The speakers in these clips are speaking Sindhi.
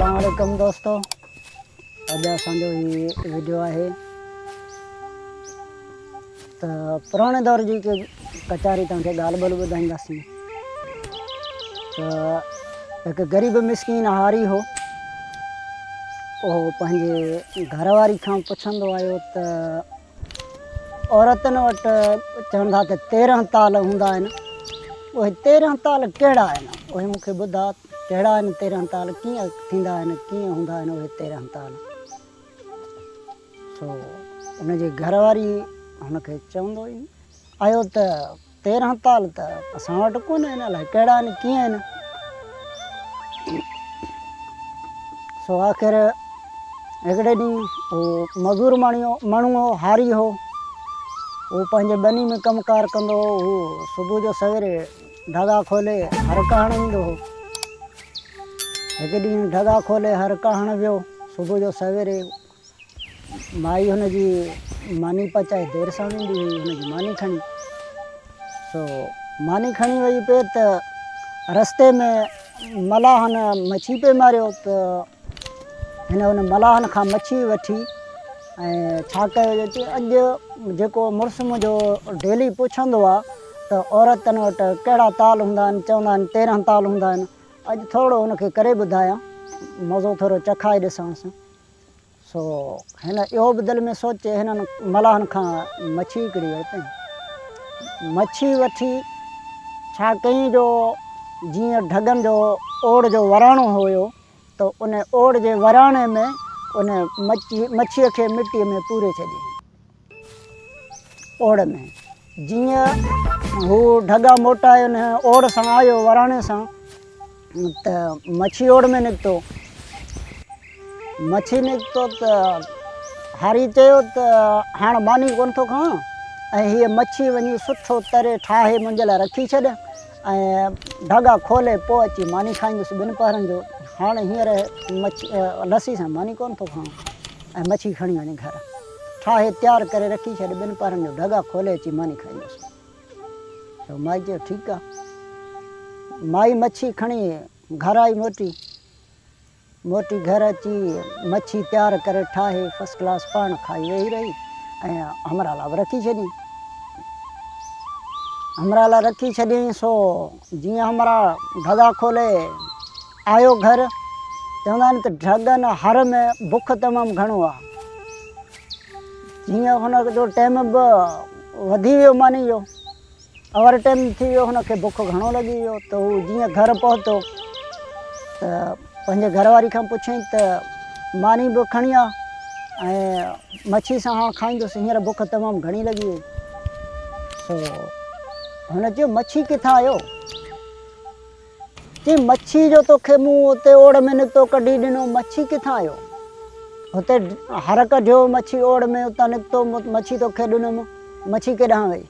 السلام عليڪم دوستو اڄ اسان جو هي وڊيو آهي ته پراڻي دور جي ڪي ڪچاري توهان کي ڳالهه ٻولهه ٻڌائينداسين ته هڪ غريب مسڪين هاري هو اهو پنهنجي گهر واري کان پڇندو آيو ته عورتن وٽ چون ٿا ته تيرهن تال هوندا آهن اهي تيرهن تال ڪهڙا آهن اهي مون کي ٻڌاء ڪهڙا آهن تيرهن تال ڪيئن ٿيندا آهن ڪيئن هوندا آهن اهي تيرهن تال سو ان جي گهر واري هن کي چوندو ئي آيو ته تيرهن تال ته اسان وٽ ڪونه آهن الائي ڪهڙا آهن ڪيئن آهن. سو آخر هڪڙي ڏينهن هو مزور ماڻهو ماڻهو هو هاري هو هو پنهنجي ٻني ۾ ڪم ڪار ڪندو هو هو صبح جو سويري ڍڳا کولي هر ڪاهڻ ويندو هو هڪ ڏينهن ڍڳا کولي هر ڪاهڻ ويو صبح جو سويري مائي هن جي ماني پچائي دير سان ويندي هئي هن جي ماني کڻي سو ماني کڻي وئي پئي ته رستي ۾ ملاحن مڇي پئي ماريو ته هن ان ملاحن کان مڇي وٺي ۽ ڇا ڪيو جو چي اڄ جيڪو مڙس منهنجو ڊيلي پڇندو آ ته عورتن وٽ ڪهڙا تال هوندا آهن چوندا آهن تيرهن تال هوندا آهن اڄ ٿورو هن کي ڪري ٻڌايان مزو ٿورو چکائي ڏسانس سو هن اهو به دل ۾ سوچي هنن ملاحن کان مڇي هڪڙي ورتائين. مڇي وٺي ڇا ڪيائين جو جيئن ڍڳن جو اوڙ جو وراڻو هيو ته ان اوڙ جي وراڻي ۾ ان مڇيء کي مٽيء ۾ پوري ڇڏيائين. اوڙ ۾ جيئن هو ڍڳا موٽائي ان اوڙ سان آيو وراڻي سان ته مڇي اوڙ ۾ نڪتو. مڇي نڪتو ته هاري چيو ته هاڻ ماني ڪونه ٿو کاوان ۽ هيء مڇي وڃي سٺو تري ٺاهي منهنجي لاء رکي ڇڏ ۽ ڍڳا کولي پوء اچي ماني کائيندس ٻن پهرن جو هاڻ هينئر مڇي لسي سان ماني ڪونه ٿو کاوان ۽ مڇي کڻي وڃي گهر ٺاهي تيار ڪري رکي ڇڏ ٻن پهرن جو ڍڳا کولي اچي ماني کائيندس. سو مائي چيو ٺيڪ آ. مائي مڇي کڻي گهر آئي موٽي. موٽي گهر اچي مڇي تيار ڪري ٺاهي فرسٽ ڪلاس پاڻ کائي ويهي رهي ۽ همراهه لاء به رکي ڇڏيائين. همراهه لاء رکي ڇڏيائين سو جيئن همراهه ڍڳا کولي آيو گهر چوندا آهن ته ڍڳن هر ۾ بک تمام گهڻو آ. جيئن هن جو ٽيم به وڌي ويو ماني جو اوور ٽيم ٿي ويو هن کي بک گهڻو لڳي ويو ته هو جيئن گهر پهتو ته پنهنجي گهر واري کان پڇيائين ته ماني به کڻي آ ۽ مڇي سان هاڻ کائيندس هينئر بک تمام گهڻي لڳي وئي سو هن چيو مڇي ڪٿان آيو چي مڇي جو توکي مون اتي اوڙ ۾ نڪتو ڪڍي ڏنو، مڇي ڪٿان آيو؟ هتي هر ڪڍيو مڇي اوڙ ۾ اتان نڪتو، مڇي توکي ڏنم، مڇي ڪيڏانهن وئي؟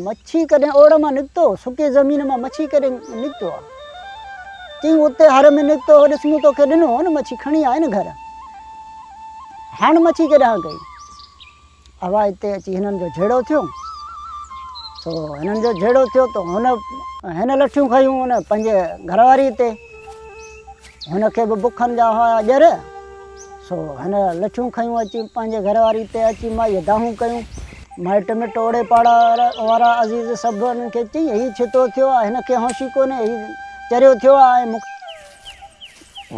مڇي ڪڏهن اوڙ مان نڪتو؟ سڪي زمين مان مڇي ڪڏهن نڪتو آ؟ چيائين اتي هر ۾ نڪتو هو، ڏس مون توکي ڏنو هو نه مڇي کڻي آء نه گهر. هاڻ مڇي ڪيڏانهن گئي؟ اها اتي اچي هنن جو جهيڙو ٿيو. سو هنن جو جهيڙو ٿيو ته هن هن لٺيون کنيون هن پنهنجي گهر واري تي. هن کي به بکن جا هئا ڄر. سو هن لٺيون کنيون اچي پنهنجي گهر واري تي اچي مائيء دانهون ڪيون. مائٽ مٽ اوڙي پاڙا وارا عزيز سڀ هنن کي چئي هي ڇتو ٿيو آهي هن کي هوش ئي ڪونهي هي چريو ٿيو آهي ۽ مون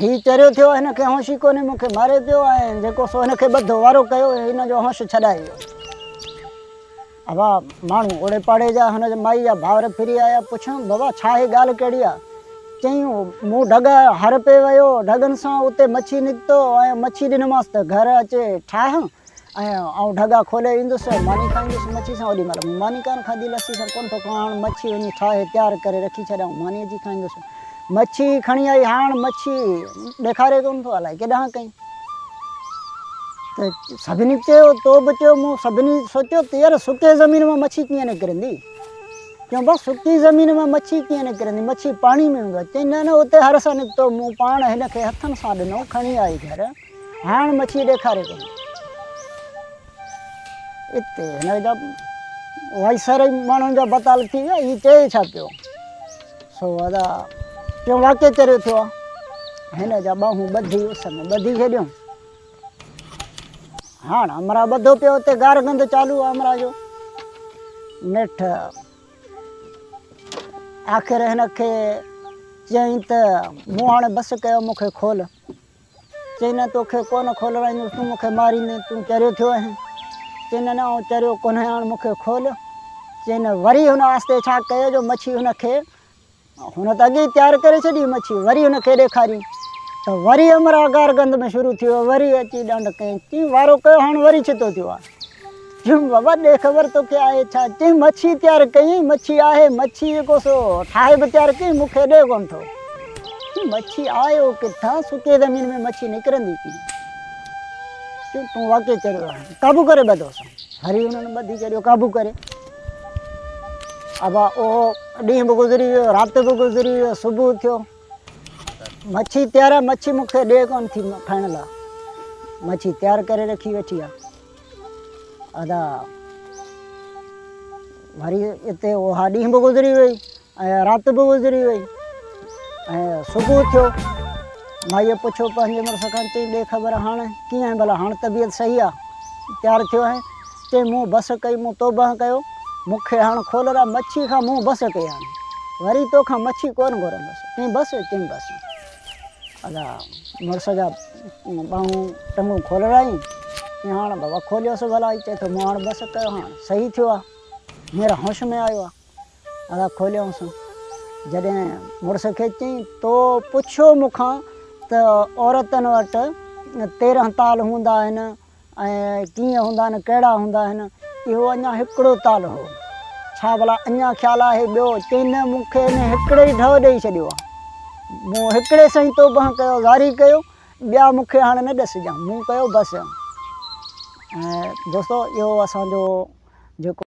هي چريو ٿيو هن کي هوش ئي ڪونهي مون کي ماري پيو ۽ جيڪو سو هن کي ٻڌو وارو ڪيو هن جو هوش ڇڏائي ويو. ابا ماڻهو اوڙي پاڙي جا هن جي مائي جا ڀائر ڦري آيا پڇيم بابا ڇا هي ڳالهه ڪهڙي آ؟ چيائين مون ڍڳ هر پئي ويو ڍڳن سان اتي مڇي نڪتو ۽ مڇي ڏنومانس ته گهر اچي ٺاهه ۽ آئون ڍڳا کولي ايندس ۽ ماني کائيندس مڇي سان اوڏي مهل مون ماني ڪانه کاڌي لسي سان ڪونه ٿو کان هاڻ مڇي وڃي ٺاهي تيار ڪري رکي ڇڏ آئون ماني اچي کائيندس مڇي کڻي آئي هاڻ مڇي ڏيکاري ڪونه ٿو الائي ڪيڏانهن ڪئين ته سڀني چيو تو به چيو مون سڀني سوچيو ته يار سڪي زمين مان مڇي ڪيئن نڪرندي چيو بس سڪي زمين مان مڇي ڪيئن نڪرندي مڇي پاڻي ۾ هوندو آهي چئي نه نه اتي هر سان نڪتو مون پاڻ هن کي هٿن سان ڏنو کڻي آئي گهر هاڻ مڇي ڏيکاري ڪونه. اتي هن جا وائسر ئي ماڻهن جا بتال ٿي ويا، هي چئي ڇا پيو؟ سو ادا چيو واقعي چريو ٿيو آ. هن جا ٻانهون ٻڌي اس ۾ ٻڌي ڇڏيون. هاڻ همراهه ٻڌو پيو اتي گارگند چالو آ همراهه جو. نيٺ آخر هن کي چيائين ته مون هاڻي بس ڪيو مون کي کول. چيائين نه توکي ڪونه کولرائيندس تون مون کي ماريندين تون چريو ٿيو آهين. چيائين نه نه آئون چريو ڪونه آهيان هاڻ مون کي کول. چيائين نه وري هن آهستي ڇا ڪيو جو مڇي هن کي هن ته اڳي ئي تيار ڪري ڇڏي مڇي وري هن کي ڏيکاريائين ته وري همراهه گارگند ۾ شروع ٿي ويو وري اچي ڏنڊ ڪيائين چيائين وارو ڪيو هاڻ وري ڇتو ٿيو آهي. چيم بابا ڏي خبر توکي آهي ڇا؟ چيائين مڇي تيار ڪيائين مڇي آهي مڇي جيڪو سو ٺاهي به تيار ڪيائين مون کي ڏي ڪونه ٿو. چيم مڇي آهي اهو ڪٿان سڪي زمين ۾ مڇي نڪرندي ڪيئن؟ چيم تون واقعي چريو آهين قابو ڪري ٻڌوس. وري انهن ٻڌي ڇڏيو قابو ڪري. ابا اهو ڏينهن به گذري ويو رات به گذري ويو صبح ٿيو. مڇي تيار آهي مڇي مون کي ڏي ڪونه ٿي کائڻ لاء مڇي تيار ڪري رکي ويٺي آهي. ادا وري اتي اها ڏينهن به گذري وئي ۽ رات به گذري وئي ۽ صبح ٿيو مائيء پڇيو پنهنجي مڙس کان چئي ڏي خبر هاڻ ڪيئن آهين ڀلا هاڻ طبيعت صحيح آ تيار ٿيو آهين چئي مون بس ڪئي مون توبهه ڪيو مون کي هاڻ کولرا مڇي کان مون بس ڪئي هاڻي وري توکان مڇي ڪونه گهرندس چئي بس چئي بس ادا مڙس جا ٻانهون ٽنگون کولرائين چي هاڻ بابا کوليوس ڀلا هي چئي ٿو مون هاڻ بس ڪيو هاڻ صحيح ٿيو آ هينئر هوش ۾ آيو آ ادا کوليائونس جڏهن مڙس کي چئين تو پڇيو مون کان ته عورتن وٽ 13 تال هوندا آهن ۽ ڪيئن هوندا آهن، ڪهڙا هوندا آهن، اهو اڃا هڪڙو تال هو. ڇا ڀلا اڃا خيال آهي ٻيو؟ چيائين نه مون کي ان هڪڙي ئي ڍؤ ڏيئي ڇڏيو آهي. مون هڪڙي سان ئي توبهه ڪيو، زاري ڪيو، ٻيا مون کي هاڻ نه ڏسجان. مون ڪيو بس. ۽ دوستو اهو اسان جو جيڪو.